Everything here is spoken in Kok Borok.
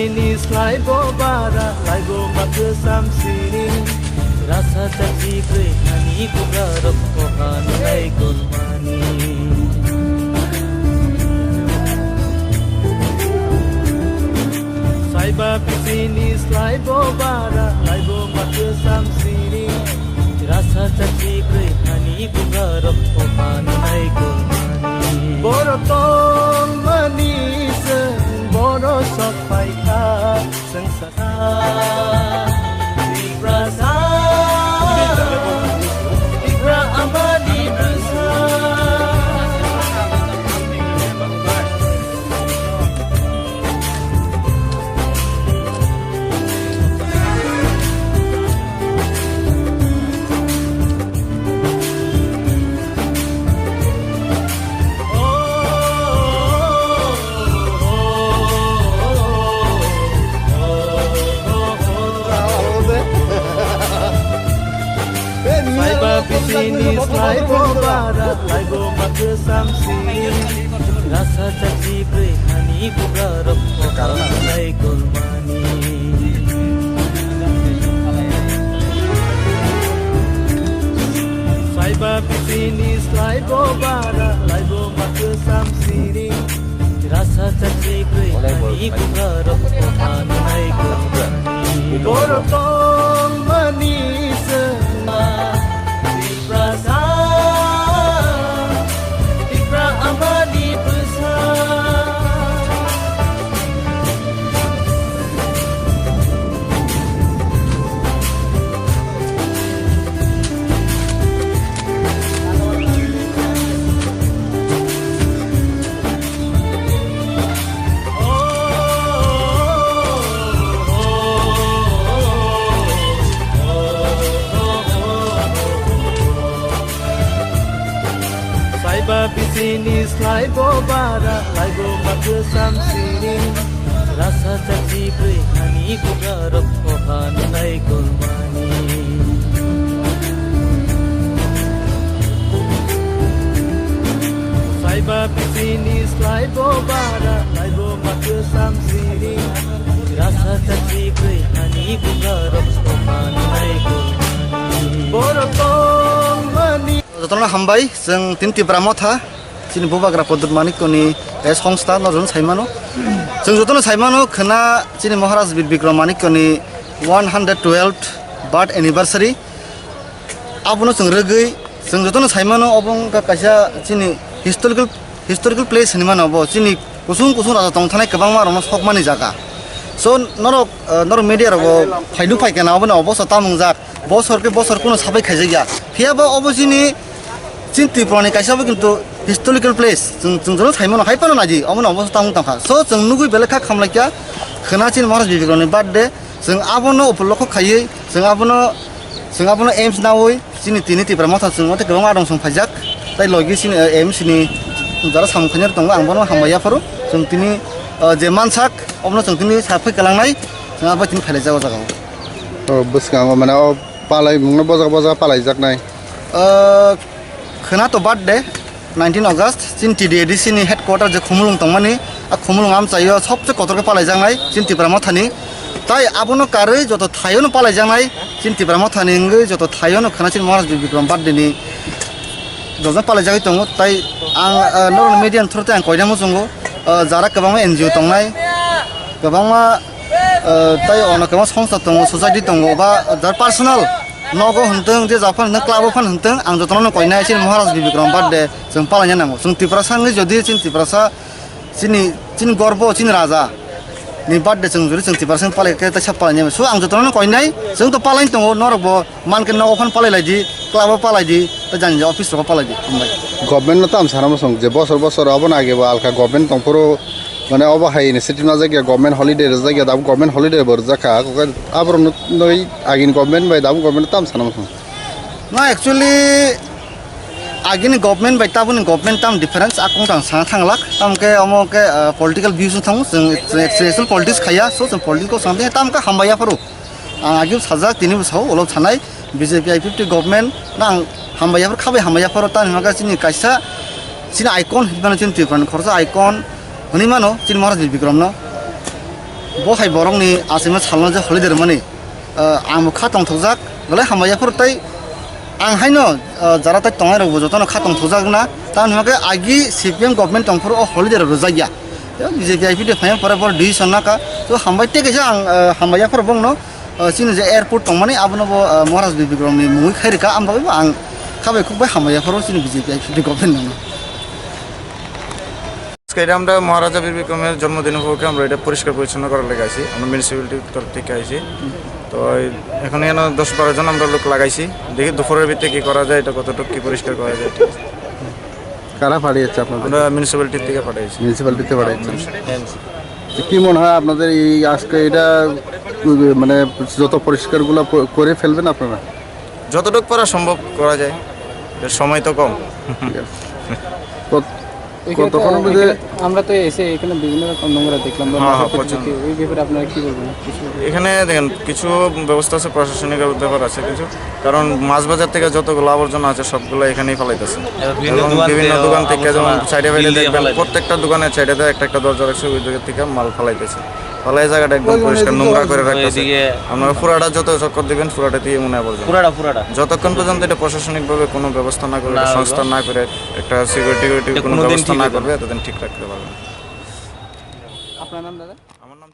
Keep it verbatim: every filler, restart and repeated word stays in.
Ni slai bo bara, lai bo ma kwsam sini. Rasa chachi kwrwi hani buga rok kohan lai kolmani. Saiba pisini slai bo bara, lai bo ma kwsam sini. Rasa chachi kwrwi hani buga rok kohan lai kolmani. Boro tong mani se, boro sok pai kha. Sengsa Tiprasa, Tipra Amani Bwsa. Saiba pisini slai bo bara, lai bo ma kwsam sini. Rasa chachi kwrwi hani buga rok kohan lai kolmani. Saiba pisini slai bo bara, lai bo ma kwsam sini. Rasa chachi kwrwi hani buga rok kohan lai kolmani. Boro tong mani se. Tiprasa, Tipra Amani Bwsa. Saiba pisini slai bo bara, lai bo ma kwsam sini. Rasa chachi kwrwi hani buga rok kohan lai kolmani. Saiba pisini slai bo bara, lai bo ma kwsam sini. Rasa chachi kwrwi hani buga rok kohan lai kolmani. Boro tong mani. Jotono hambai, chwng tini Tipra Motha, chini Bubagra Pradyut Manikya ni, eh, songstha no jotono saimano. Chwng jotono saimano, khwna chini Maharaj Bir Bikram Manikya ni one hundred twelfth birth anniversary. Abono chwng rwgwi, chwng jotono saimano, obo wngkha kaisa chini historical, historical place hinwi mano obo. Chini kusung kusung raja tong thanai kwbangma rokno sokmani jaga. So, norok, eh, norok media rogo phainu phaikha na obono obosta tamo wngjak. Bosor khe bosor kuno sabai khaijakya. Phiya ba obo chini, chini Tripura ni kaisa bo kintu historical place. Chwng, chwng jotono saimano hai phano naidi, obono obosta tamo tongkha. So, chwng nugwi belai kha khamlaikha, khwna chini Maharaj Bir Bikram ni birthday. Chwng abono upolokho khaiwi, chwng abono, chwng abono aims nawi, chini tini Tipra Motha chwng wngkha kwbangma adong song phaijak. Tai logi chini, eh, aims ni jora samung khainai tongo, ang bono hambai yapharo. Chwng tini, eh, je mansak, obono chwng tini saphai kwlangnai, chwng abo tini phailaijago jaga o. O bwskango mane o palai mungno bojak bojak palaijaknai. Eh, khwna to birthday. Nineteen August, chini T D A D C ni headquarter je Khumulwng tongmani, a Khumulwng amchaio sobse kotor khe palaijaknai chini Tipra Mothani. Tai abono karwi joto thaiono palaijaknai chini Tipra Mothani wngwi joto thaiono khwna chini Maharaj Bir Bikram birthday ni jotno palaijagwi tongo. Tai ang, ah, norokni media ni through tei ang koina muchungo, ah, jara kwbangma N G O tongnai, kwbangma, ah, tai ono kwbangma songstha tongo, society tongo, ba jar personal nogo hwntwng, je ja phan hwntwng, club o phan hwntwng, ang jotono no koinai chini Maharaj Bir Bikram birthday chwng palaina nango. Chwng Tiprasa wngwi jodi chini Tiprasa chini, chini gorbo, chini raja ni birthday chwng jodi chwng Tiprasa wng palai khe teisa palaina. So ang jotono no koinai, chwng to palaini tongo, norok bo man khe nogo phan palai lai di, club o palai di, tei jani jani office rogo palai di. Hambai. Government no tam sana mosong je bosor bosor abo na age bo alka government tongphuru. Mane obo hai initiative najak ya, government holiday rwjak ya, dabu government holiday bo rwjak kha. Kok aborok no noi agini government bai dabu government tam sana mosong. Na, actually, agini government bai tabuni government tam difference akung tang sana thanglak. Tam ke omo ke, ah, political views no thango. Chwng, chwng actually politics khaya, so chwng politics ko sangte tam ka hambai yaphuru. Ang agini sajak tini bo sao, ulo sanai. B J P I P F T government no ang hambai yaphar, khabai hambai yapharo, tani hwnba khe chini kaisa chini icon hinmano, chini Tripura ni khoroksa icon hwnwi mano chini Maharaj Bir Bikram no. Bo hai borokni achaima salno je holiday rwmani, ah, ang bo kha tongthokjak, belai hambai yaphuru tei ang haino, ah, jara tai tongnai rokbo jotono kha tongthokjak na, tamoni hwnkhe agi C P M government tongphuru o holiday rok rwjakya. Tei B J P I P F T phaima pore bo decision naka, to hambai tei kaisa ang, ah, hambai yaphuru bongno, ah, chini je airport tongmani abono bo, ah, Maharaj Bir Bikramni mungwi khairika, ang bagwi bo ang khabai khukbai hambai yaphuru chini B J P I P F T government no. আজকে এটা আমরা মহারাজা বীর বিক্রমের জন্মদিন উপলক্ষে আমরা এটা পরিষ্কার পরিচ্ছন্ন করার লেগে আইছি, আমরা মিউনিসিপ্যালিটির তরফ থেকে আইছি। তো এই এখন এখানে দশ বারো জন আমরা লোক লাগাইছি, দেখি দুপুরের ভিতরে কি করা যায়, এটা কতটুকু কি পরিষ্কার করা যায়, ঠিক আছে। কারা পাঠিয়েছে আপনাদের? আমরা মিউনিসিপ্যালিটির থেকে পাঠাইছি। মিউনিসিপ্যালিটিতে পাঠাইছেন। তো কি মনে হয় আপনাদের এই আজকে এটা, মানে, যত পরিষ্কারগুলো প-, করে ফেলবেন আপনারা? যতটুকু পারা সম্ভব করা যায়, এর সময় তো কম। ঠিক আছে। কত-, ওই ক্ষেত্রে কতক্ষণের মধ্যে? এখানে আমরা তো এসে এখানে বিভিন্ন রকম নোংরা দেখলাম বা হ্যাঁ, হ্যাঁ, মাথাপিছু প্রচুর। দেখে, ওই ব্যাপারে আপনারা কি বলবেন? কিছু এখানে দেখেন, কিছু ব্যবস্থা আছে, প্রশাসনিক ব্যাপার আছে কিছু, কারণ মাছ বাজার থেকে যতগুলো আবর্জনা আছে সবগুলো এখানেই ফালাইতেছে। এবার বিভিন্ন এবং দোকান বিভিন্ন থেকে দোকান থেকে যেমন আবর্জনা সাইডে ফাইডে বিল দিয়ে দেখবেন, ফালাইতেছে। প্রত্যেকটা দোকানে সাইডে একটা একটা দরজা রাখছে, ওই দিকে থেকে মাল ফালাইতেছে। ফালাই জায়গাটা একদম ওই পরিষ্কার, ওই নোংরা দিকে করে ওই রাখতেছে। দিকে আপনারা পুরাটা যত চক্কর দিবেন, পুরাটাতেই মনে হয় আবর্জনা। পুরাটা, পুরাটা। যতক্ষণ পর্যন্ত এটা প্রশাসনিকভাবে কোনো ব্যবস্থা না করে, না এটা হইলো। সংস্থা না করে, একটা সিকিউরিটি টিকিউরিটি এটা কোনো কোনোদিন ব্যবস্থা ঠিক না হইতো না। করবে, এতদিন ঠিক রাখতে পারবে না। আপনার নাম, দাদা? আমার নাম